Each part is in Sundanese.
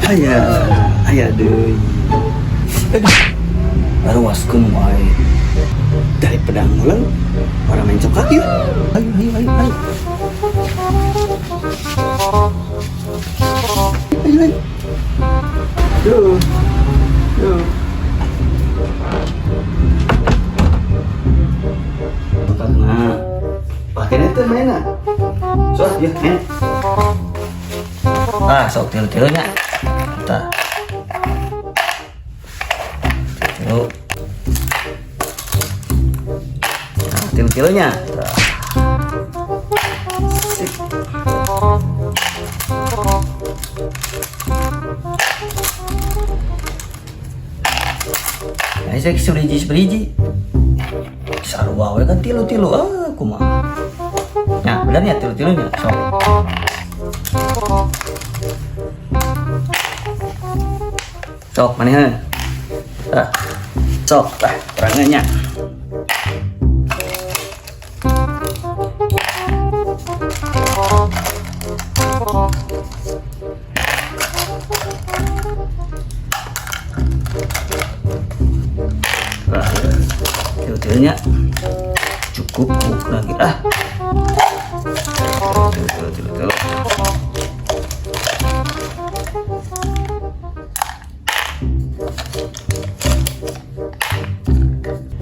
Aya, aya deui. Aduh, baruaskeun wae. Daripada ngulang, orang main coklat yuk. Ayo, ayo, ayo, ayo. Ayo, ayo. Duh. Duh. Nah, pakai itu mainnya. Sok, ya, main. Ah, sok tilu-tilunya. Tah. Tilu. Nah, tilu-tilunya. Tah. Sip. Nah, saya seberiji-seberiji. Sarua we kan tilu-tilu. Ah, kumaha. Nah, bener ya tilu-tilunya. Sok. Sok maneh. Ah. Sok lah orangnya. Lah, tilu-tilunya cukup lagi ah. Tilu, tilu, tilu, tilu.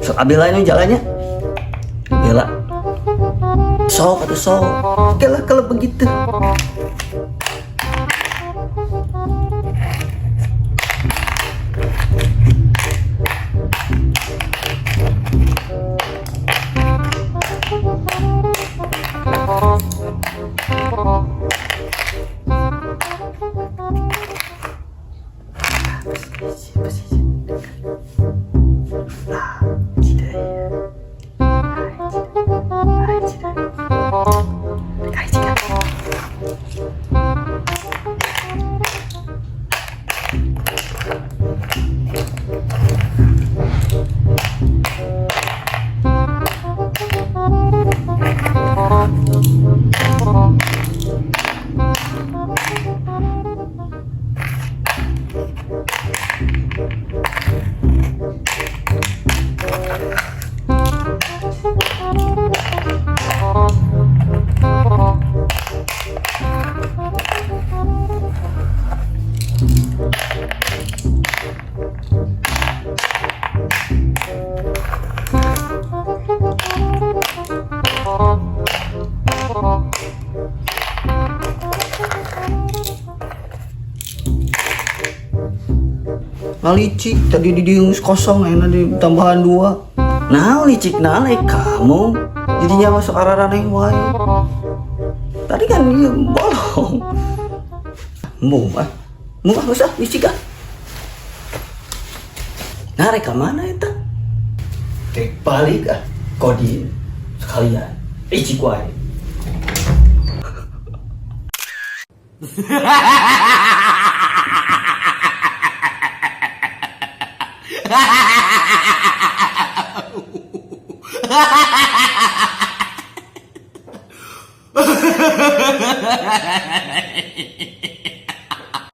Sok ambil lain jalannya. Bela. Sok atau sok. Oke lah kalau begitu. Nah, licik tadi di diung kosong enak di tambahan dua. Nah licik nah kamu jadinya masuk arah raneh wae. Tadi kan dia bolong. Mau ah, mau ah usah licik ah. Nah reka mana eta? Dek balik ah, kodin sekalian licik wae.